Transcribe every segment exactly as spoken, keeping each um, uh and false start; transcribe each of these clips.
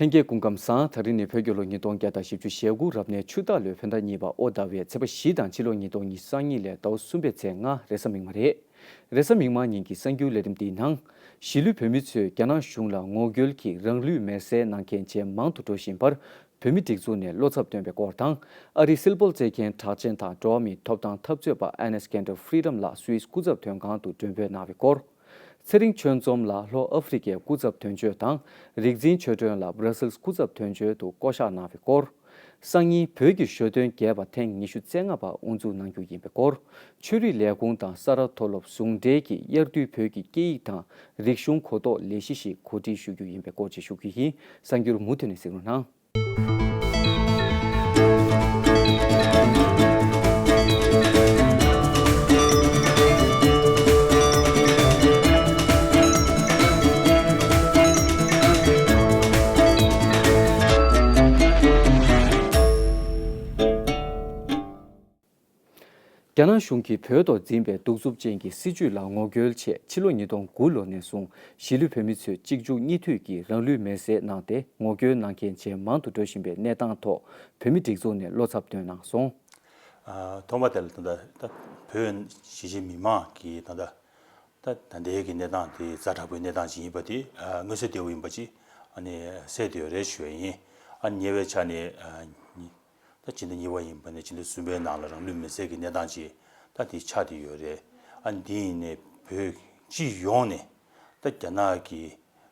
ལྷན་རྒྱས་སྐུ་ཁམས་བཟང་། ད་རིང་ནི་བོད་རྒྱལ་ལོ་ཉིས་སྟོང་བརྒྱ་དང་བཞི་བཅུ་ཞེ་དགུ་རབ་གནས་ཆུ་སྟག་ལོའི་བོད་ཟླ་གཉིས་པ་ཨོ་ཟླ་བའི་ཚེས་པ་བཞི་དང་ཕྱི་ལོ་ཉིས་སྟོང་ཉི་ཤུ་རྩ་གཉིས་ལོའི་ཟླ་བ་གསུམ་པའི་ཚེས་ལྔ་རེས་གཟའ་མིག་དམར་རེད། རེས་གཟའ་མིག་དམར་ཉིན་གྱི་གསར་འགྱུར་ལས་རིམ་འདིའི་ནང་། གཞིས་ལུས་བོད་མི་ཚོས་རྒྱ་ནག་གཞུང་ལ་ངོ་རྒོལ་གྱིས་རང་ལུས་མེར་སྲེག་གནང་མཁན་ཇེ་མང་དུ་འགྲོ་བཞིན་པར། བོད་མི་སྒྲིག་འཛུགས་ནས་བློ་འཚབ་བཏོན་པའི་སྐོར་དང་། ཨ་རིའི་སིལ་སྤོལ་བཙལ་མཁན་གྲགས་ཅན་དང་འགྲོ་བ་མིའི་ཐོབ་ཐང་འཐབ་རྩོད་པ་Anas Kanter Freedom ལགས་སུད་སི་སྐུ་ཚབ་དོན་ཁང་དུ་མགྲོན་འབོད་གནང་བའི་སྐོར། ཚེ་རིང་ཆོས་འཛོམས་ལགས་ལྷོ་ཨ་ཧྥེ་རི་ཁའི་སྐུ་ཚབ་དོན་གཅོད་དང་། རིག་འཛིན་ཆོས་སྒྲོན་ལགས་སྦྲ་སིལ་སྐུ་ཚབ་དོན་གཅོད་དུ་བསྐོ་གཞག་གནང་བའི་སྐོར། སང་ཉིན་བོད་ཀྱི་ཞོ་སྟོན་རྒྱས་པ་ཐེངས་ཉི་ཤུ་རྩ་ལྔ་པ་དབུ་འཛུགས་གནང་རྒྱུ་ཡིན་པའི་སྐོར། ཆོས་རིག་ལས་ཁུངས་དང་ས་རཱ་མཐོ་སློབ་ཟུང་འབྲེལ་གྱིས་དབྱར་དུས་བོད་ཀྱི་སྐད་ཡིག་དང་རིག་གཞུང་གོ་རྟོགས་ལས་གཞི་ཞིག་གོ་སྒྲིག་ཞུ་རྒྱུ་ཡིན་པའི་སྐོར་བཅས་ཞུ་རྒྱུ་ཡིན། གསར་འགྱུར་མུ་མཐུད་ནས་གཟིགས་རོགས་གནང་། རྒྱ་ནག་གཞུང་གིས་བོད་ཐོག་འཛིན་པའི་གདུག་རྩུབ་ཅན་གྱི་སྲིད་བྱུས་ལ་ངོ་རྒོལ་ཆེད་ཕྱི་ལོ་ཉིས་སྟོང་དགུ་ལོ་ནས་བཟུང་གཞིས་ལུས་བོད་མི་ཚོས་གཅིག་མཇུག་གཉིས་མཐུད་ཀྱིས་རང་ལུས་མེར་སྲེག་གནང་སྟེ་ངོ་རྒོལ་གནང་མཁན་ཇེ་མང་དུ་འགྲོ་བཞིན་པའི་གནས་སྟངས་ཐོག་བོད་མི་སྒྲིག་འཛུགས་ནས་བློ་འཚབ་བཏོན་གནང་སོང་། ཨ། ཐོག་མ་དེ་ལ་ད་ལྟ་ད་བོད་གཞིས་བྱེས་མི་མང་གིས་ད་ལྟ་ད་ད་ལྟའི་གི་གནས་སྟངས་དེ་ཛ་དྲག་པོའི་གནས་སྟངས་ཅིག་ཡིན་པ་དེ་ཨ་མངོན་གསལ་དོད་པོ་ཡིན་པ་ཅིག་ཨ་ནི་གསལ་དོད་རེད་ཞུ་བ་ཡིན། ཨ་ཉེ་བའི་ཆར་ནས་ཨ་ད་སྤྱི་ཟླ་གཉིས་པ་ཡིན་པ་ནས་སྤྱི་ཟླ་གསུམ་པའི་ནང་ལ་རང་ལུས་མེར་སྲེག་གི་གནས་སྟངས་ཅིག་ད་དེ་ཆགས་བསྡད་ཡོད་རེད། ཨ་འདི་ཡིན་ནས་བོད་སྤྱི་ཡོངས་ནས་ད་རྒྱ་ནག་གི་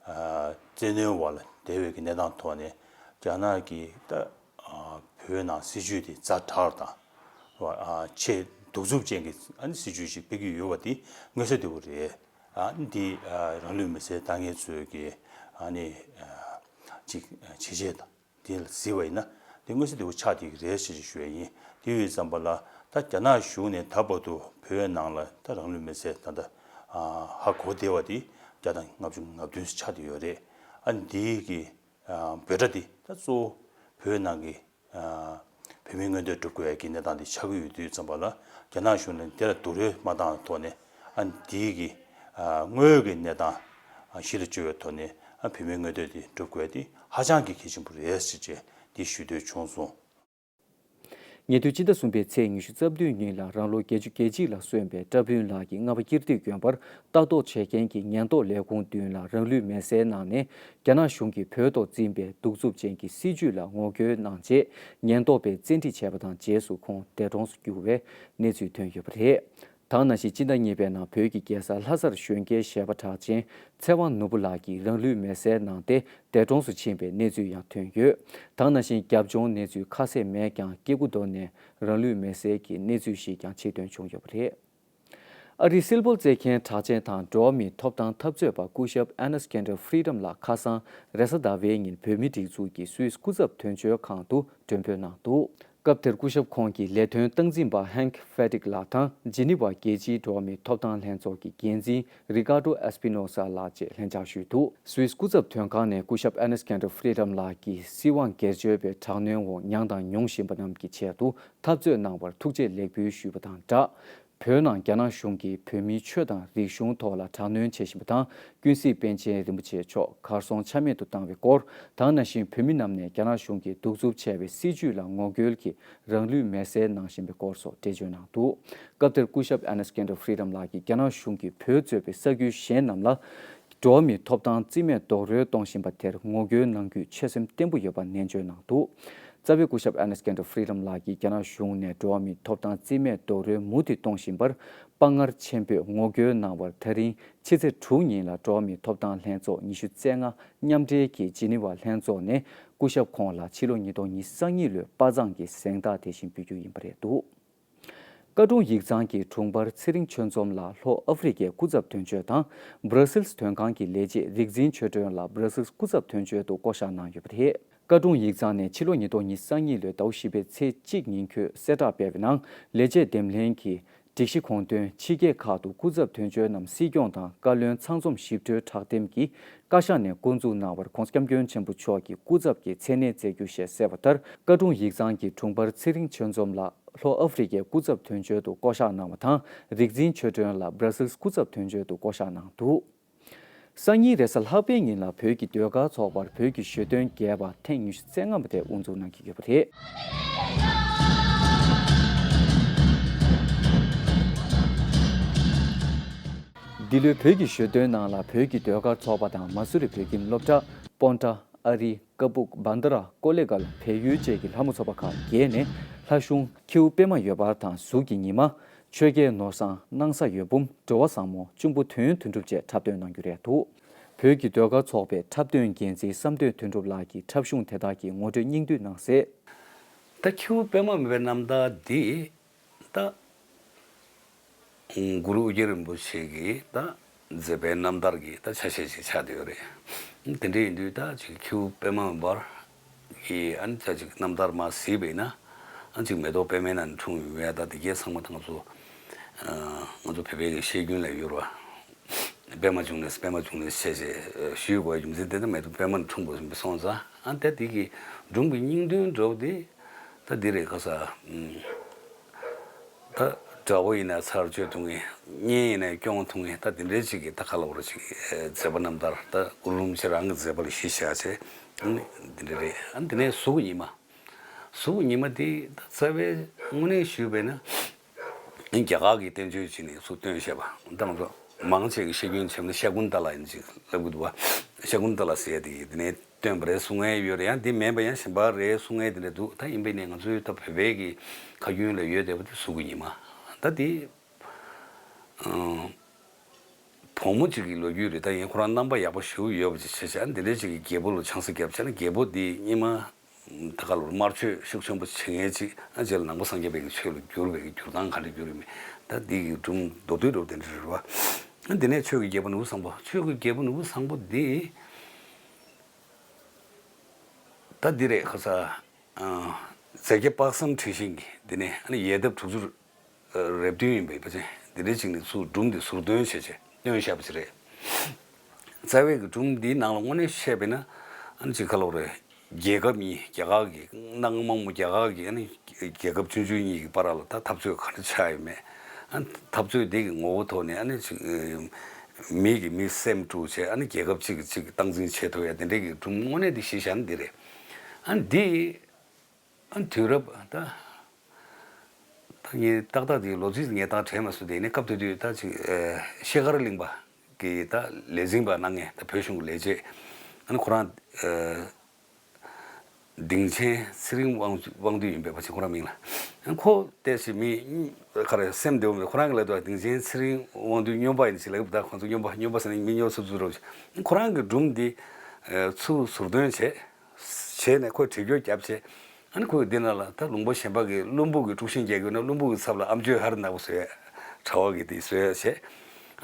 ཨ་བཙན་གནོན་འོག་ལ་བསྡད་པའི་གི་གནས་སྟངས་ཐོག་ནས་རྒྱ་ནག་གི་ད་ཨ་བོད་ནང་སྲིད་བྱུས་དེ་ཛ་དྲག་དང་ཨ་ཆེས་གདུག་རྩུབ་ཅན་གྱི་ཨ་ནི་སྲིད་བྱུས་ཤིག་སྤེལ་གྱི་ཡོད་པ་དེ་མངོན་གསལ་དོད་པོ་རེད། ཨ་འདི་ཨ་རང་ལུས་མེར་སྲེག་བཏང་མཁན་ཚོའི་གི་ཨ་ནི་ཨ་ཅིག་བྱས་རྗེས་དང་དེ་ལ་གཟིགས་པ་ཡིན་ན་དེ་མངོན་གསལ་དོད་པོ་ཆགས་བསྡད་ཀྱི་རེད་ཞེས་ཞུ་ཡ་ཡིན། དེ་ཡོད་ཙམ་པ་ལ་ད་རྒྱ་ནག་གཞུང་ནས་ད་བར་དུ་བོད་ནང་ལ་ད་རང་ལུས་མེར་སྲེག་ད་ལྟ་ཨ་ཧ་གོ་བདེ་བ་དེ་བརྒྱ་དང་ལྔ་བཅུ་ང་བདུན་ཆགས་བསྡད་ཡོད་རེད། ཨ་འདི་གི་ཨ་འབོད་སྒྲ་འདི་ད་གཙོ་བོ་བོད་ནང་གི་ཨ་བོད་མིའི་མངོན་འདོད་སྒྲུབ་དགོས་ཡ་གི་གནས་སྟངས་འདི་ཆགས་ཀྱི་ཡོད་དུས་ཙམ་པ་ལ་རྒྱ་ནག་གཞུང་ནས་འདི་ལ་རྡོག་རོལ་མ་བཏང་བའི་ཐོག་ནས་ཨ་འདིའི་གི་ཨ་དངོས་ཡོད་ཀྱི་གནས་སྟངས་ཨ་གཞི་ལ་བཅོལ་བའི་ཐོག་ནས་ཨ་བོད་མིའི་མངོན་འདོད་འདི་སྒྲུབ་དགོས་ཡ་འདི་ཧ་ཅང་གི་གལ་ཆེན་པོ་རེད་ཟེར་བྱས་འདི་ཞུ་འདོད་བྱུང་སོང་། ཉེ་དུས་སྤྱི་ཟླ་གསུམ་པའི་ཚེས་ཉི་ཤུ་རྩ་བདུན་ཉིན་ལ་རང་ལོ་བརྒྱད་ཅུ་གྱ་གཅིག་ལ་སོན་པའི་བཀྲ་ཕུན་ལགས་ཀྱི་རྔ་པ་ཀིརྟི་དགོན་པར་ལྟ་རྟོག་བྱེད་མཁན་གྱི་ཉེན་རྟོག་ལས་ཁུངས་མདུན་ལ་རང་ལུས་མེར་སྲེག་གནང་ནས་རྒྱ་ནག་གཞུང་གིས་བོད་ཐོག་འཛིན་པའི་གདུག་རྩུབ་ཅན་གྱི་སྲིད་བྱུས་ལ་ངོ་རྒོལ་གནང་རྗེས་ཉེན་རྟོག་པས་བཙན་ཁྲིད་བྱས་པ་དང་རྗེས་སུ་ཁོང་འདས་གྲོངས་སུ་གྱུར་བའི་གནས་ཚུལ་ཐོན་ཡོད་པ་རེད། ད་ག་ནང་བཞིན་སྤྱི་ཟླ་གཉིས་པའི་ནང་བོད་ཀྱི་རྒྱལ་ས་ལྷ་སར་གཞོན་སྐྱེས་གཞས་པ་གྲགས་ཅན་ཚེ་དབང་ནོར་བུ་ལགས་ཀྱིས་རང་ལུས་མེར་སྲེག་གནང་སྟེ་འདས་གྲོངས་སུ་ཕྱིན་པའི་གནས་ཚུལ་ཡང་ཐོན་ཡོད། ད་ག་ནང་བཞིན་རྒྱབ་ལྗོངས་གནས་ཚུལ་ཁ་གསལ་མེད་ཀྱང་སྐྱེ་རྒུ་མདོ་ནས་རང་ལུས་མེར་སྲེག་གི་གནས་ཚུལ་ཞིག་ཀྱང་ཕྱིར་ཐོན་བྱུང་ཡོད་པ་རེད། ཨ་རིའི་སིལ་སྤོལ་བཙལ་མཁན་གྲགས་ཅན་དང་འགྲོ་བ་མིའི་ཐོབ་ཐང་འཐབ་རྩོད་པ་སྐུ་ཞབས་Anas Kanter Freedom ལགས་ཁ་སང་རེས་གཟའ་ཟླ་བའི་ཉིན་བོད་མིའི་སྒྲིག་འཛུགས་ཀྱི་སུད་སི་སྐུ་ཚབ་དོན་གཅོད་ཁང་དུ་མགྲོན་འབོད་གནང་འདུག་སྐབས་དེར་སྐུ་ཞབས་ཁོང་གིས་ལས་དོན་སྟངས་འཛིན་པ་Hank Fettig ལགས་དང་ཇི་ནི་ཝ་རྒྱལ་སྤྱིའི་འགྲོ་བ་མིའི་ཐོབ་ཐང་ལྷན་ཚོགས་ཀྱི་འགན་འཛིན་Ricardo Espinosa ལགས་བཅས་ལྷན་བཅར་ཞུས་འདུག་སུད་སི་སྐུ་ཚབ་དོན་ཁང་ནས་སྐུ་ཞབས་Anas Kanter Freedom ལགས་ཀྱིས་སྲིད་དབང་སྒེར་གཅོད་པའི་དྲག་གནོན་འོག་མྱངས་དང་མྱོང་བཞིན་པ་རྣམས་ཀྱི་ཆེད་དུ་འཐབ་རྩོད་གནང་བར་ཐུགས་རྗེ་ལེགས་འབུལ་ཞུས་པ་དང་སྦྲགས། བོད་ནང་རྒྱ་ནག་གཞུང་གིས་བོད་མིའི་ཆོས་དང་རིག་གཞུང་ཐོག་ལ་དྲག་གནོན་བྱེད་བཞིན་པ་དང་། ཀུན་གཟིགས་པཎ་ཆེན་རིན་པོ་ཆེ་མཆོག་གར་སོང་ཆ་མེད་དུ་བཏང་བའི་སྐོར། ད་ག་ནང་བཞིན་བོད་མི་རྣམས་ནས་རྒྱ་ནག་གཞུང་གི་གདུག་རྩུབ་ཆེ་བའི་སྲིད་བྱུས་ལ་ངོ་རྒོལ་གྱིས་རང་ལུས་མེར་སྲེག་གནང་བཞིན་པའི་སྐོར་སོགས་འགྲེལ་བརྗོད་གནང་འདུག་སྐབས་དེར་སྐུ་ཞབས་Anas Kanter Freedom ལགས་ཀྱིས་རྒྱ་ནག་གཞུང་གིས་བོད་གཙོས་པའི་ས་ཁུལ་གཞན་རྣམས་ལ་འགྲོ་བ་མིའི་ཐོབ་ཐང་རྩིས་མེད་རྡོག་རོལ་གཏོང་བཞིན་པ་དེར་ངོ་རྒོལ་གནང་རྒྱུའི་ཆོད་སེམས་བརྟན་པོ་ཡོད་པ་ནན་བརྗོད་གནང་འདུག་རྩ་བའི་སྐུ་ཞབས་Anas Kanter Freedom ལགས་ཀྱིས་རྒྱ་ནག་གཞུང་ནས་འགྲོ་བ་མིའི་ཐོབ་ཐང་རྩིས་མེད་རྡོག་རོལ་མུ་མཐུད་གཏོང་བཞིན་པར་དཔའ་ངར་ཆེན་པོས་ངོ་རྒོལ་གནང་བར་ད་རིང་ཕྱི་ཚེས་དྲུག་ཉིན་ལ་འགྲོ་བ་མིའི་ཐོབ་ཐང་ལྷན་ཚོགས་ཉི་ཤུ་རྩ་ལྔ་མཉམ་འབྲེལ་གྱིས་ཇི་ནི་ཝ་ལྷན་ཚོགས་ནས་སྐུ་ཞབས་ཁོང་ལ་ཕྱི་ལོ་ཉིས་སྟོང་ཉི་ཤུ་རྩ་གཉིས་ལོའི་དཔའ་མཛངས་ཀྱི་གཟེངས་རྟགས་དེ་བཞིན་འབུལ་རྒྱུ་ཡིན་པ་རེད་འདུག་བཀའ་དྲུང་ཡིག་ཚང་གི་དྲུང་འཕར་ཚེ་རིང་ཆོས་འཛོམས་ལགས་ལྷོ་ཨ་ཧྥེ་རི་ཁའི་སྐུ་ཚབ་དོན་གཅོད་དང་། སྦྲ་སིལ་དོན་ཁང་གི་ལས་བྱེད་རིག་འཛིན་ཆོས་སྒྲོན་ལགས་སྦྲ་སིལ་སྐུ་ཚབ་དོན་གཅོད་དུ་བསྐོ་གཞག་གནང་ཡོད་པ་རེད། བཀའ་དྲུང་ཡིག་ཚང་ནས་ཕྱི་ལོ་ཉིས་སྟོང་ཉི་ཤུ་རྩ་གཉིས་ལོའི་ཟླ་བ་བཞི་པའི་ཚེས་གཅིག་ཉིན་འཁོད་གསལ་བསྒྲགས་སྤེལ་བའི་ནང་ལས་བྱེད་འདེམས་ལྷན་གྱིས་སྒྲིག་གཞི་དགོངས་དོན་ཕྱི་རྒྱལ་ཁག་ཏུ་སྐུ་ཚབ་དོན་གཅོད་རྣམས་སྲིད་སྐྱོང་དང་བཀའ་བློན་ཚང་འཛོམས་ཞིབ་ཕྲའི་བསྒྲགས་འདེམས་ཀྱི་བཀའ་ཤག་ནས་འགོ་འཛུགས་གནང་བར་༧གོང་ས་༧སྐྱབས་མགོན་ཆེན་པོ་མཆོག་གིས་སྐུ་ཚབ་ཀྱི་མཚན་གནས་སྩལ་རྒྱུ་ཞེས་གསལ་བ་ལྟར། བཀའ་དྲུང་ཡིག་ཚང་གི་དྲུང་འཕར་ཚེ་རིང་ཆོས་འཛོམས་ལགས་ལྷོ་ཨ་ཧྥེ་རི་ཁའི་སྐུ་ཚབ་དོན་གཅོད་དུ་བསྐོ་གཞག་གནང་བ་དང་། རིག་འཛིན་ཆོས་སྒྲོན་ལགས་སྦྲ་སིལ་སྐུ་ཚབ་དོན་གཅོད་དུ་བསྐོ་གཞག་གནང་འདུག་སང་ཉིན་རེས་གཟའ་ལྷག་པའི་ཉིན་ལ་བོད་ཀྱི་ཟློས་གར་ཚོགས་པར་བོད་ཀྱི་ཞོ་སྟོན་རྒྱས་པ་ཐེངས་ཉི་ཤུ་རྩ་ལྔ་པ་དེ་དབུ་འཛུགས་གནང་གི་ཡོད་པ་རེད། འདི་ལོའི་བོད་ཀྱི་ཞོ་སྟོན་ནང་ལ་བོད་ཀྱི་ཟློས་གར་ཚོགས་པ་དང་མ་སུ་རི་བོད་ཁྱིམ་སློབ་གྲྭ། སྤོན་ཊ། ཨ་རི། ཀ་སྦུག། བྷན་དྷ་ར། ཀོ་ལེ་གྷལ། བལ་ཡུལ་བཅས་ཀྱི་ལྷ་མོ་ཚོགས་པ་ཁག་བརྒྱད་ནས་ལྷ་གཞུང་ཁྱེའུ་པད་མ་འོད་འབར་དང་གཟུགས་ཀྱི་ཉི་མ། ཆོས་རྒྱལ་ནོར་བཟང་། སྣང་ས་འོད་འབུམ། འགྲོ་བ་བཟང་མོ། གཅུང་པོ་དོན་དོན་གྲུབ་བཅས་འཁྲབ་སྟོན་གནང་རྒྱུ་རེད་འདུག་བོད་ཀྱི་ཟློས་གར་ཚོགས་པའི་འཁྲབ་སྟོན་འགན་འཛིན་བསམ་གཏན་དོན་གྲུབ་ལགས་ཀྱིས་འཁྲབ་གཞུང་དེ་དག་གི་ངོ་སྤྲོད་སྙིང་བསྡུས་གནང་གསལ། ད་ཁྱེའུ་པད་མ་འོད་འབར་རྣམ་ཐར་འདི་ད། གུ་རུ་ཨོ་རྒྱན་རིན་པོ་ཆེ་གི་ད་མཛད་པའི་རྣམ་ཐར་གྱི་ད་ཆ་ཤས་ཤིག་ཆགས་བསྡད་ཡོད་རེད། དེ་འདྲ་ཡིན་དུས་ད་ཅིག་ཁྱེའུ་པད་མ་འོད་འབར་གྱི་ཨ་ནི་ད་ཅིག་རྣམ་ཐར་མར་གཟིགས་པ་ཡིན་ན། ཨ་ཅིག་མེ་ཏོག་པད་མའི་ནང་ནས་འཁྲུངས་ཡོད་པས། ད་དེ་གའི་ཚང་མ་ད་ང་ཚོ་ང་ཚོ་བོད་པའི་གི་བཤད་རྒྱུན་ལ་ཡོད་རེད་བ། པད་མ་འབྱུང་གནས། པད་མ་འབྱུང་གནས་བྱས་བྱས་ཞུ་དགོས་པའི་རྒྱུ་མཚན་དེ་ད་མེ་ཏོག་པད་མ་ནས་འཁྲུངས་པ་ཡིན་པ་སོང་ཙང་། ཨ་ད་དེ་གི་སྒྲུང་གི་སྙིང་དོན་འདྲ་བོ་དེ་ད་འདི་རེད། ཁ་ས། ད་དགྲ་བོ་ཡིན་ན་ཚར་གཅོད་ཐུབ་ངེས། གཉེན་ཡིན་ན་སྐྱོང་ཐུབ་ངེས། ད་དེ་འདྲའི་ཅིག་གི་ད་ག་ལ་བར་ཅིག་གི་མཛད་པ་རྣམ་ཐར། ད་ཀུན་སློང་ཁྱེད་རང་གི་མཛད་པ་ལ་གཞི་བཞག་བྱས་ཨ་ནི་འདི་འདྲ་རེད། ཨ་ནི་དེ་ནས་གཟུགས་ཉི་མ། གཟུགས་ཉི་མ་དེ་ད་རྩ་བའི་དངོས་གནས་ཞུས་པས་ན། ཨ་ནི་རྒྱ་གར་གྱི་བསྟན་བཅོས་ཅིག་ནས་ཚུར་བཏོན་བཞག་པ། ད་ང་ཚོ་མང་ཆེ་གི་བཤད་རྒྱུན་བྱས་ན་ཤ་ཀུན་ཏ་ལ་ཡིན་ཅིག་ལབ་གི་འདུག་བ། ཤ་ཀུན་ཏ་ལ་ཟེར་ཡ་དེ་གི་དེ་ནས་བཏོན་པ་རེད་གསུང་མཁན་ཡོད་རེད། ཡང་དེ་མིན་པ་ཡང་གཞན་པ་རེད་གསུང་མཁན་དེ་འདྲ་འདུག་ད་ཡིན་པས་ནས་ང་ཚོའི་ད་བོད་པའི་གི་ཁ་རྒྱུན་ལ་ཡོད་བསྡད་པ་དེ་གཟུགས་ཀྱི་ཉི་མ། ད་དེ་ཨ་བུ་མོ་གཅིག་གི་ལོ་རྒྱུས་རེད། ད་ཡིན་ཁོ་རང་རྣམ་པ་ཡག་པོ་ཞེ་པོ་ཡོད་པ་ཅིག་བྱས་བྱས། ཨ་འདི་འདྲའི་ཅིག་གི་རྒྱལ་པོ་ལ་ཆང་ས་བརྒྱབ་བྱས་ན་རྒྱལ་པོ་དེ་སྙེ་མ་ད་ག་ལོར་དམར་མཆོད་ཤུགས་ཆེན་པོ་བྱེད་མཁན་ཅིག་ཨ་རྗེས་ལ་ནང་པ་སངས་རྒྱས་པའི་གི་ཆོས་ལ་བསྒྱུར་བའི་གི་བསྒྱུར་སྟངས་ག་འདྲ་བསྒྱུར་ཡོད་མེད། ད་འདི་གི་སྒྲུང་མདོར་བསྡུས་འདྲ་བོ་དེ་འདྲ་རེད་བ། ཨ་འདི་ནས་ཆོས་ཀྱི་རྒྱལ་པོ་ནོར་བུ་བཟང་པོ། ཆོས་ཀྱི་རྒྱལ་པོ་ནོར་བུ་བཟང་པོ་འདི་ད་འདི་རེད། ཁ་ས། ཨ་མཛད་བརྒྱ་དཔག་བསམ་འཁྲི་ཤིང་གི་འདི་ནས་ཨ་ནི་ཡལ་འདབ་དྲུག་ཅུ་རེབ་བདུན་ཡིན་པའི་ཕལ་ཆེར་འདི་འདྲའི་ཅིག་ནས་ཚུར་སྒྲུང་འདི་ཟུར་འདོན་བྱས་བྱས་བཏོན་བཞག་པ་ཅིག་རེད། རྩ་བའི་གི་སྒྲུང་འདིའི་ནང་ལ་དངོས་གནས་བཤད་པས་ན་ཨ་ནི་ཅིག་ག་ལབ་རེད། རྒྱལ་ཁབ་གཉིས། རྒྱ་གར་གྱི་གནའ་སྔ་མོ་རྒྱ་གར་གྱི་ཨ་ནི་རྒྱལ་ཁབ་ཆུང་ཆུང་གཉིས་ཀྱི་བར་ལ་ད་འཐབ་རྩོད་ག་འདྲ་ཆགས་ཡོད་མེད། ཨ་འཐབ་རྩོད་འདི་གི་ངོ་བོ་ཐོག་ནས་ཨ་ནི་ཅིག་མི་གིས་མི་སེམས་དཀྲུགས་བྱས་ཨ་ནི་རྒྱལ་ཁབ་གཅིག་གིས་གཅིག་སྟངས་འཛིན་བྱེད་ཐུབ་ཡ་དེ་འདྲའི་གི་སྒྲུང་དངོས་གནས་འདི་གཞི་བཞག་ན་འདི་རེད། ཨ་འདི། ཨ་དུས་རབས་ད། ད་ངས་ཏག་ཏག་དེའི་ལོ་ཚིགས་ངས་ད་དྲན་མ་སོང་། དེ་ནས་སྐབས་དེ་དུས་ད་ཅིག་ཨ་ཤེལ་དཀར་གླིང་པ་གི་ད་ལས་འཛིན་པ་གནང་མཁན་ད་བོད་གཞུང་གི་ལས་བྱེད། ཨ་ནི་ཁོ་རང་ཨ་སྡིངས་ཆེན་ཚེ་རིང་དབང་དབང་འདུས་ཡིན་པས་ཕལ་ཆེར་ཁོ་རང་མིང་ལ། ཨ་ཁོ་ཏོག་ཙམ་མི་ག་རེ་སེམས་བདེ་བོ་མེད། ཁོ་རང་གི་ལབ་དུས་སྡིངས་ཆེན་ཚེ་རིང་དབང་འདུས་སྨྱོན་པ་ཡིན་ཞེས་ལབ་ཀྱི་འདུག་ད་ཁོང་ཚོ་སྨྱོན་པ་སྨྱོན་པ་ཟེར་ན་མི་སྨྱོ་ཚུབ་ཚུབ་འདྲ་བོ་ཞིག་ཁོ་རང་གི་སྒྲུང་འདི་ཨ་ཚུར་ཟུར་འདོན་བྱས། བྱས་ནས་ཁོས་བྲིས་སྐྱོར་བརྒྱབ་བྱས། ཨ་ནི་ཁོས་འདི་ནང་ལ་ད་ལུང་པ་གཞན་པ་གི་བླུན་པོ་གི་དཀྲུག་ཤིང་རྒྱག་གི་ཡོད་ན་བླུན་པོ་གི་ཚབ་ལ་ཨམ་ཅོག་ཧར་ནག་པོ་བཟོས། གྲྭ་བ་གི་དེ་བཟོས་བྱས།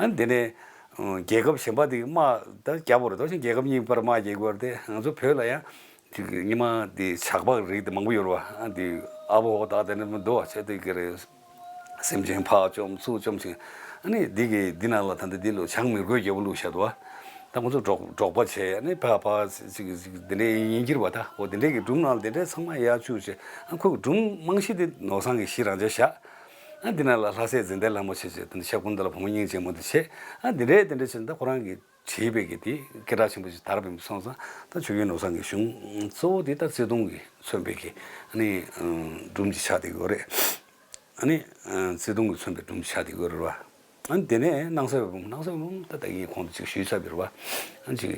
ཨ་ནི་དེ་ནས་རྒྱལ་ཁབ་གཞན་པ་དེ་གི་དམག་ད་རྒྱབ་པོ་རེད། ད་ཕྱིན་རྒྱལ་ཁབ་གཉིས་བར་དམག་རྒྱག་གི་ཡོད་རེད་དེ། ང་ཚོ་བོད་ལ་ཡང་ཅིག་སྔོན་མ་དེ་ཇག་པ་གི་རིགས་དེ་མང་པོ་ཡོད་རེད་བ། ཨ་དེ་ཨ་བོ་ཧོ་ད་དེ་འདྲ་མི་འདུག་བ་བྱས་དེ་གི་རེད། སེམས་ཅན་ཕར་བཅོམ་ཚུར་བཅོམ་ཅིང་། ཨ་ནི་འདི་གི་འདི་ནང་ལ་ད་ལྟ་འདི་ལོ་ཇག་མི་རྒོད་རྒྱལ་པོ་བླུགས་བཞག་འདུག་བ། ད་ཁོ་ཚོ་འབྲོག་འབྲོག་པ་བྱས། ཨ་ནི་ཕ་ཕ་ཅིག་ཅིག་འདི་འདྲའི་ཡིན་གྱིར་བ། ད་འོ་འདི་འདྲའི་གི་སྒྲུང་ནང་ལ་འདི་འདྲའི་ཚང་མ་ཡར་བཅུག་བྱས། ཨ་ཁོ་གི་སྒྲུང་རྨང་གཞི་འདི་ནོར་བཟང་གི་གཞི་རང་འཇགས་བཞག་ཨ་འདི་ནང་ལ་ལྷ་སྲས་འཛིན་བདག་ལྷ་མོ་བྱས་བྱས། ད་ཤ་ཀུན་ཏ་ལ་བུ་མོ་སྙིང་རྗེ་མོ་འདི་བྱས། ཨ་འདི་འདྲའི་འདི་འདྲའི་བྱས། ད་ཁོ་རང་གི་བྲིས་པའི་གི་དེ་སྐད་གྲགས་ཆེན་པོ་ཞིག་དར་བ་ཡིན་པ་སོང་ཙང་། ད་ཆོས་རྒྱལ་ནོར་བཟང་གི་གཞུང་གཙོ་བོ་དེ་ད་བརྩེ་དུང་གིས་མཚོན་པའི་གི་ཨ་ནི་སྒྲུང་ཅིག་ཆགས་བསྡད་ཡོད་རེད། ཨ་ནི་བརྩེ་དུང་གིས་མཚོན་པའི་སྒྲུང་ཆགས་བསྡད་ཡོད་རེད་བ། ཨ་ནི་དེ་ནས་སྣང་ས་འོད་འབུམ། སྣང་ས་འོད་འབུམ་ད་ད་ངས་གོང་དུ་ཅིག་ཞུས་ཚར་བ་རེད་བ། ཨ་ནི་ཅིག་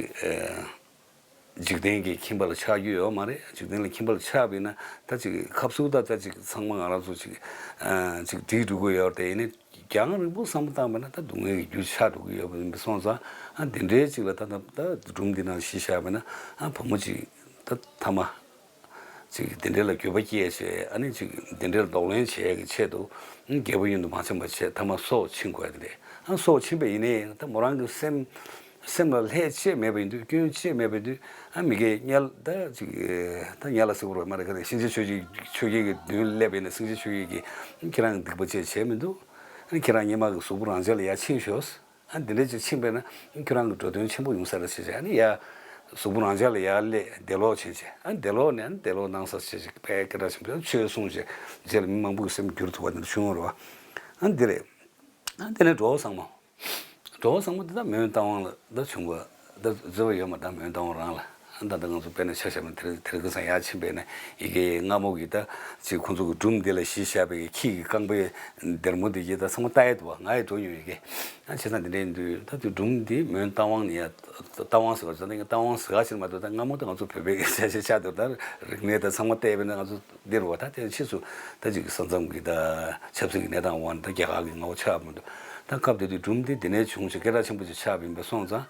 འཇིག་རྟེན་གྱི་ཁྱིམ་པ་ལ་ཆགས་རྒྱུ་ཡོད་མ་རེད། འཇིག་རྟེན་ལ་ཁྱིམ་པ་ལ་ཆགས་པ་ཡིན་ན་ད་ཅིག་ཁ་ཟུར་ད་ད་ཅིག་ཚང་མ་ང་རང་ཚོ་ཅིག་ཅིག་འགྲིག་འགྲོ་གི་ཡོད་རེད་དེ། ཡིན་ནའི་རྒྱང་རིང་པོ་བསམ་བློ་བཏང་བ་ན་ད་སྡུག་བསྔལ་གྱི་རྒྱུ་ཆགས་འགྲོ་གི་ཡོད་པ་ཡིན་པ་སོང་ཙང་། ཨ་འདི་འདྲའི་ཅིག་ལ་ད་ད་ད་སྒྲུང་འདི་ནང་གཞི་བཞག་པ་ན། ཨ་བུ་མོ་ཅིག་ད་ཐ་མ་ཅིག་འདི་འདྲའི་ལ་འགྱོད་པ་སྐྱེས་བྱས། ཨ་ནི་ཅིག་འདི་འདྲའི་ལ་གདོང་ལེན་བྱེད་ཡས་ཀྱི་ཆེད་དུ་རྒྱལ་པོ་གཡོན་དུ་མ་ཕྱིན་པ་བྱས། ཐ་མ་སྲོག་ཕྱིན་དགོས་ཡ་དེ་རེད། ཨ་སྲོག་ཕྱིན་པ་ཡིན་ནའི་ད་མོ་རང་གི་སེམས་སེམས་ལ་ལྷད་ཅིག་མེད་པ་ཡིན་དུས། སྐྱོན་ཅིག་མེད་པ་ཡིན་དུས། ཨ་མི་དགེ་དམྱལ་ད་ཅིག་ད་དམྱལ་ལ་ཟེར་དགོས་རེད་མ་རེད། ག་རེ་སེང་ཆེན་ཆོས་རྒྱལ་ཆོས་རྒྱལ་གྱི་མདུན་སླེབས་པ་ཡིན་ན་སེང་ཆེན་ཆོས་རྒྱལ་གྱིས་ཁྱེད་རང་གི་སྡིག་པ་ཅིག་བྱས་མི་འདུག་ཨ་ཁྱེད་རང་སྔོན་མ་གི་གཟུགས་པོ་རང་འཇགས་ལ་ཡར་ཕྱིན་ཤོག་ཨ་འདི་འདྲ་ཅིག་ཕྱིན་པས་ན་ཁྱོད་རང་གི་འགྲོ་དོན་ཆེན་པོ་ཡོང་ས་རེད་ཟེར་བྱས། ཨ་ནི་ཡ་གཟུགས་པོ་རང་འཇགས་ལ་ཡར་སླེབས། འདས་ལོག་ཕྱིན་བྱས། ཨ་འདས་ལོག་ནས་ཨ་ནི་འདས་ལོག་གནང་ས་ཟེར་བྱས་དཔེ་སྐད་གྲགས་ཆེན་པོ་ཆོས་གསུངས་བྱས། རྗེས་ལ་མི་མང་པོ་གི་སེམས་འགྱུར་ཐུབ་པ་དེ་འདྲ་བྱུང་བ་རེད་བ། ཨ་འདི་རེད། ཨ་དེ་ནས་འགྲོ་བ་བཟང་མོ། འགྲོ་བ་ཚང་མ་འདི་ད་མོན་རྟ་དབང་ལ་ད་བྱུང་བ་ད་འཛོལ་བ་ཡོད་མ་ད་མོན་རྟ་དབང་རང་ལ། ད་ལྟ་ང་ཚོ་དཔེར་ན་ཆ་བཞག་ན་དེར་དེར་ཁ་སང་ཡར་ཕྱིན་པས་ན་ཡི་གེ་སྔ་མོ་གི་ད་ཅིག་ཁོང་ཚོ་གི་སྒྲུང་འདི་ལ་གཞི་བཞག་པའི་ཁྱི་གི་རྐང་པའི་སྡེར་མོ་འདི་གི་ད་ཚང་མ་ལྟ་ཡས་འདུག་བ། ང་ཡི་འགྲོ་མྱོང་ཡི་གེ། ཨ་བྱས་ཙང་འདི་འདྲའི་འདུག་ད་དེ་སྒྲུང་འདི་མོན་རྟ་དབང་ནི་ཡ་རྟ་དབང་ཟེར་བ་ཙང་ད་རྟ་དབང་ཟེར་ག་ཕྱིར་མ་གཏོགས་ད་སྔ་མོ་ད་ང་ཚོ་བོད་པའི་གི་ཆ་ཆ་ཆ་འདུག་ད་རིག་གནས་ད་ཚང་མ་བལྟས་པས་ན་ང་ཚོ་འདིར་བ་ད་དེ་ཕྱིས་སུ་ད་ཅིག་ས་མཚམས་ཀྱི་ད་ཆབ་སྲིད་ཀྱི་གནས་སྟངས་འོག་ནས་ད་རྒྱ་གར་གྱི་མངའ་འོག་ཆགས་མི་འདུག་ད་སྐབས་དེ་དུས་སྒྲུང་འདི་འདི་ནས་བྱུང་ཞིང་སྐད་གྲགས་ཆེན་པོ་ཅིག་ཆགས་པ་ཡིན་པ་སོང་ཙང་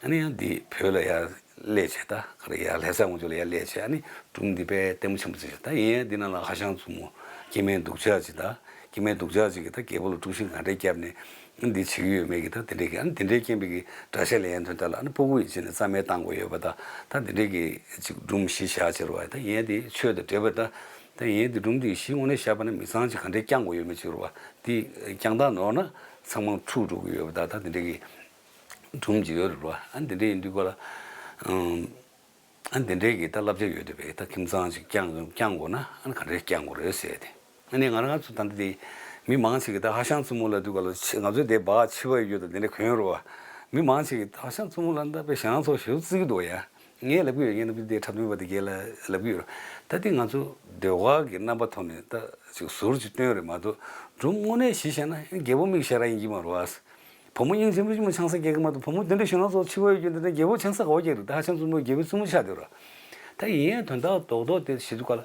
ཨ་ནི་ཡང་འདི་བོད་ལ་ཡར་སླེབས་བྱས་ད་ག་རེ་ཡར་ལྷ་ས་ངོ་ཅོག་ལ་ཡར་སླེབས་བྱས་ཨ་ནི་སྒྲུང་འདི་དཔེ་ལྟད་མོ་ཆེན་པོ་ཅིག་ད་ཡིན་ཡང་འདི་ནང་ལ་ཧ་ཤང་བཙུན་མོ་སྐྱེ་དམན་སྡུག་ཅག་ཅིག་ད་སྐྱེ་དམན་སྡུག་ཅག་ཅིག་གིས་ད་རྒྱལ་པོ་ལ་དཀྲུག་ཤིང་ག་འདྲས་བརྒྱབ་ནས་འདི་བྱེད་ཀྱི་ཡོད་མེད་ཀྱི་ད་དེ་འདྲས་ཀྱི་ཨ་ནི་དེ་འདྲས་རྐྱེན་པས་ཀྱི་དགྲ་ཤ་ལེན་ཡས་དོན་དག་ལ་ཨ་ནི་ཕྲུ་གུ་ཡིན་ཕྱིན་ནས་རྩ་མེད་བཏང་དགོས་ཡོད་པ་ད་ད་དེ་འདྲས་ཀྱི་ཅིག་སྒྲུང་གཞི་བཞག་ཕྱིར་བ་ད་ཡིན་ཡང་འདི་ཆོས་དང་འབྲེལ་བ་ད། ད་ཡིན་དེ་སྒྲུང་འདི་གཞི་དངོས་གནས་བཞག་པ་ན་མི་ཚང་ཅིག་ག་འདྲས་བསྐྱང་དགོས་ཡོད་མེད་ཅིག་རེད་བ། འདི་བསྐྱང་སྟངས་ནོར་ན་ཚང་མ་འཁྲུག་འགྲོ་གི་ཡོད་པ་ད་ད་དེ་འདྲས་ཀྱི་སྒྲུང་ཅིག་ཡོད་རེད་བ། ཨ་འདི་འདྲས་ཡིན་དུས་ག་ལ་ཨ་འདི་འདྲས་ཀྱི་ད་བསླབ་བྱ་ཡོད་དེ་བས་ད་ཁྱིམ་ཚང་ཅིག་བསྐྱང་བསྐྱང་དགོས་ན་ཨ་ག་འདྲས་བསྐྱང་དགོས་རེད་ཟེར་ཏེ། ཨ་ནི་ང་རང་ཚོ་ད་ལྟ་དེ་མི་མང་ཅིག་གིས་ད་ཧ་ཤང་བཙུན་མོ་ལབ་དུས་ག་ལ་ང་ཚོའི་དེ་བག་ཕྱི་པ་ཡོད་ད་དེ་འདྲས་གོན་ཡོད་རེད་བ། མི་མང་ཅིག་གིས་ད་ཧ་ཤང་བཙུན་མོ་ལབ་ན་ད་དཔེ་ཞེ་སྡང་ཚོར་ཞེ་པོ་བརྩི་གི་འདུག་ཡ། ངས་ལབ་ཀྱི་ཡོད། ངས་ནམ་རྒྱུན་དེ་འཁྲབ་སྟོན་པ་དེ་གས་ལ་ལབ་ཀྱི་ཡོད། ད་དེ་ང་ཚོ་ཟློས་གར་གྱི་རྣམ་པ་ཐོག་ནས་ད་ཅིག་ཟུར་ཅིག་སྟོན་རེད་མ་གཏོགས་སྒྲུང་དངོས་གནས་གཞི་བཞག་ན་རྒྱལ་པོ་མིག་ཤར་ར་ཡིན་གྱི་མ་རེད་བ། བུ་མོ་སྙིང་རྗེ་མོ་ཅིག་མ་ཆང་ས་རྒྱག་གི་མ་གཏོགས་བུ་མོ་དེ་འདྲ་ཞེ་སྡང་ཚོར་ཕྱི་པ་ཡོད་རྒྱུ་འདི་འདྲ་རྒྱལ་པོ་ཆང་ས་ག་བ་རྒྱག་རེད། ད་ཧ་ཤང་བཙུན་མོ་རྒྱལ་པོའི་བཙུན་མོ་ཆགས་བསྡད་ར། ད་ཡིན་ཡང་དོན་དག་རྡོག་རྡོག་དེ་བྱེད་དུས་ག་ལ།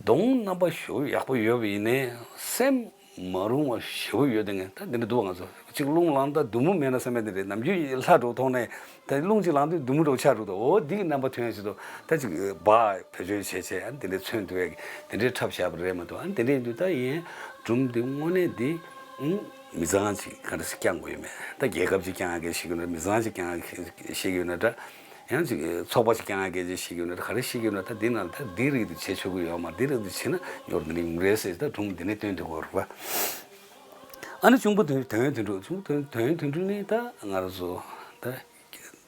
གདོང་རྣམ་པ་ཞེ་པོ་ཡག་པོ་ཡོད་པ་ཡིན་ནའི་སེམས་མ་རུང་བ་ཞེ་པོ་ཡོད་དེ་ངས་ད་འདི་འདྲ་འདུག་ང་ཚོ་གཅིག་རླུང་ལངས་ད་དུམ་བུ་མེད་ན་བསམ་ཡ་དེ་རེད། ནམ་རྒྱུན་ལྷ་འགྲོ་ཐོག་ནས་ད་རླུང་གཅིག་ལངས་དུས་དུམ་བུ་འགྲོ་ཆགས་འགྲོ་འདུག་འོ་འདི་གི་རྣམ་པ་ཐོན་ཡ་ཆེད་དུ་ད་ཅིག་སྦག་བེད་སྤྱོད་བྱས་བྱས་ཨ་འདི་འདྲ་མཚོན་ཐུབ་ཡ་གི་དེ་འདྲའི་འཁྲབ་བཞག་པ་རེད་མ་གཏོགས། ཨ་འདི་འདྲ་ཡིན་དུས་ད་ཡིན་སྒྲུང་འདི་དངོས་གནས་འདི་ཨང་མི་ཚང་ཅིག་ག་འདྲ་སེ་བསྐྱང་དགོས་ཡོད་མེད། ད་རྒྱལ་ཁབ་ཅིག་བསྐྱང་ཡ་གི་ཤེས་ཀྱི་ཡོད་ན་མི་ཚང་ཅིག་བསྐྱང་ཡ་གི་ཤེས་ཀྱི་ཡོད་ན་འདྲ། ཡང་ཅིག་ཚོགས་པ་ཞིག་བསྐྱང་ཡ་སྐད་ཆ་བཤད་ཀྱི་ཡོད་ན་ག་རེ་བཤད་ཀྱི་ཡོད་ན་ད་འདི་ན་ད་འདི་རིགས་འདི་བྱེད་ཆོག་གི་ཡོད་མ་རེད། འདི་རིགས་འདི་བྱེད་ན་ཉོར་འདི་རིགས་ཡོང་གི་རེད་ཟེར་ད་སྒྲུང་འདི་ནས་སྟོན་དུས་གོ་རུ་བ། ཨ་ནི་གཅུང་པོ་དོན་དོན་དོན་གྲུབ་གཅུང་པོ་དོན་དོན་དོན་གྲུབ་ནི་ད་ང་རང་ཚོ་ད་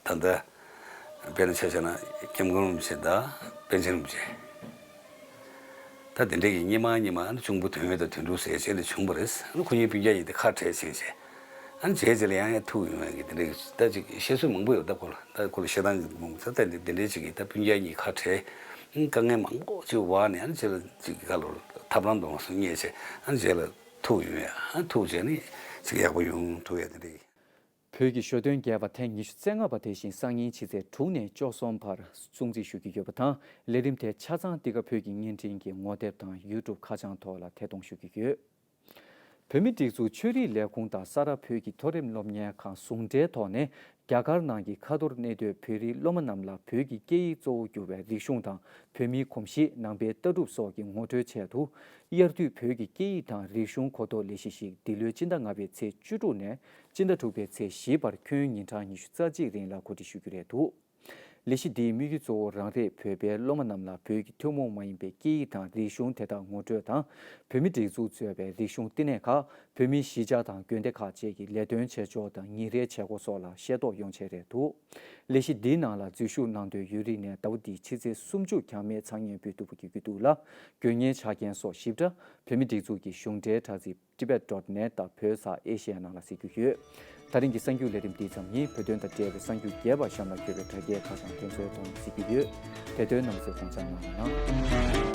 ད་ད་དཔེར་ན་ཆ་བཞག་ན་སྐྱབས་མགོན་རིན་པོ་ཆེ་དང་པཎ་ཆེན་རིན་པོ་ཆེ། ད་དེ་འདྲའི་གི་སྙེ་མ་སྙེ་མ་ཨ་ནི་གཅུང་པོ་དོན་ཡོད་དང་དོན་གྲུབ་ཟེར་བྱས་ནས་བྱུང་བ་རེད། ཨ་ནི་ཁོ་གཉིས་སྤུན་ཀྱག་གཉིས་དེ་ཁ་བྲལ་ཕྱིན་བྱས། ཨ་ནི་བྱས་རྗེས་ལ་ཡང་ཡང་ཐུག་ཡོང་ཡ་གི་དེ་འདྲའི་གི་ད་ཅིག་བཤད་སྲོལ་མང་པོ་ཡོད་ད་ཁོ་ལ། ད་ཁོ་ལ་བཤད་སྟངས་ཀྱི་མང་པོ་ད་ད་དེ་འདྲའི་ཅིག་གི་ད་སྤུན་ཀྱག་གཉིས་ཁ་བྲལ། ཨ་ནི་དཀའ་ངལ་མང་པོ་ཅིག་བར་ནས་ཨ་ནི་རྗེས་ལ་ཅིག་ག་ལོ་ཐབས་ལམ་འདོན་སོང་རྙེད་བྱས་ཨ་ནི་རྗེས་ལ་ཐུག་ཡོང་ཡ། ཨ་ནི་ཐུག་བྱས་ནས་ཅིག་ཡག་པོ་ཡོང་ཐུག་ཡ་དེ་འདྲའི་གི། བོད་ཀྱི་ཞོ་སྟོན་རྒྱས་པ་ཐེངས་ཉི་ཤུ་རྩ་ལྔ་པ་དེ་བཞིན་སང་ཉིན་ཕྱི་ཚེས་དྲུག་ནས་བཅུ་གསུམ་བར་སྲུང་བརྩི་ཞུ་རྒྱུ་ཡོད་པ་དང་། ལས་རིམ་དེ་ཆ་ཚང་འདི་ག་བོད་ཀྱི་བརྙན་འཕྲིན་གྱི་ངོ་དེབ་དང་ཡུ་ཊུབ་ཁ་བྱང་ཐོག་ལ་ཐད་གཏོང་ཞུ་རྒྱུ་ཡོད། བོད་མིའི་སྒྲིག་འཛུགས་ཆོས་རིག་ལས་ཁུངས་དང་ས་རཱ་བོད་ཀྱི་མཐོ་རིམ་སློབ་གཉེར་ཁང་ཟུང་འབྲེལ་ཐོག་ནས་རྒྱ་གར་ནང་གི་ཁ་ཐོར་གནས་སྡོད་བོད་རིགས་སློབ་མ་རྣམས་ལ་བོད་ཀྱི་སྐད་ཡིག་གཙོ་བོ་གྱུར་བའི་རིག་གཞུང་དང་བོད་མིའི་གོམས་གཤིས་ནང་པའི་ལྟ་གྲུབ་སོགས་ཀྱི་ངོ་སྤྲོད་ཆེད་དུ། དབྱར་དུས་བོད་ཀྱི་སྐད་ཡིག་དང་རིག་གཞུང་གོ་རྟོགས་ལས་གཞི་ཞིག་འདི་ལོའི་སྤྱི་ཟླ་ལྔ་པའི་ཚེས་བཅུ་དྲུག་ནས་སྤྱི་ཟླ་དྲུག་པའི་ཚེས་བཞི་བར་ཁྱོན་ཉིན་གྲངས་ཉི་ཤུ་རྩ་གཅིག་རིང་ལ་གོ་སྒྲིག་ཞུ་རྒྱུ་རེད་འདུག་ལས་གཞི་འདིའི་དམིགས་ཡུལ་གཙོ་བོ་རང་རེའི་བོད་པའི་སློབ་མ་རྣམས་ལ་བོད་ཀྱི་ཐུན་མོང་མ་ཡིན་པའི་སྐད་ཡིག་དང་རིག་གཞུང་དེ་དག་ངོ་སྤྲོད་དང་། བོད་མིའི་སྒྲིག་འཛུགས་གཙོས་པའི་རིག་གཞུང་བསྟི་གནས་ཁག་བོད་མིའི་གཞིས་ཆགས་དང་དགོན་སྡེ་ཁག་བཅས་ཀྱི་ལས་དོན་བྱེད་ཕྱོགས་དང་ཉིན་རེའི་བྱེད་སྒོ་སོགས་ལ་ཤེས་རྟོགས་ཡོང་ཆེད་རེད་འདུག་ལས་གཞི་འདིའི་ནང་ལ་འཛུལ་ཞུགས་གནང་འདོད་ཡོད་རིགས་ནས་ཟླ་བ་འདིའི་ཕྱི་ཚེས་སུམ་ཅུ་གྱང་མེད་ཚང་མཉམ་ཕུལ་ཐུབ་པ་བརྒྱུད་རྒྱུ་འདུག་ལ། དགོས་ངེས་ཆ་རྐྱེན་སོགས་ཞིབ་ཕྲ་བོད་མིའི་སྒྲིག་འཛུགས་ཀྱི་གཞུང་འབྲེལ་དྲ་ཚིགས་tibet dot net དང་བོད་ས་ཨེ་ཤི་ཡ་ནང་ལ་གཟིགས་རྒྱུ་ཡོད། ད་རིང་གི་གསར་འགྱུར་ལས་རིམ་འདི་ཙམ་ཡིན། བོད་དོན་དང་འབྲེལ་བའི་གསར་འགྱུར་རྒྱས་པ་གཤམ་ལ་འཁོད་པའི་དྲ་རྒྱའི་ཁ་བྱང་དེ་ཚོའི་ཐོག་ནས་གཟིགས་རྒྱུ་ཡོད། དེ་དོན་རྣམ་པ་ཚོས་དགོངས་འཇགས་གནང་རོགས་གནང་།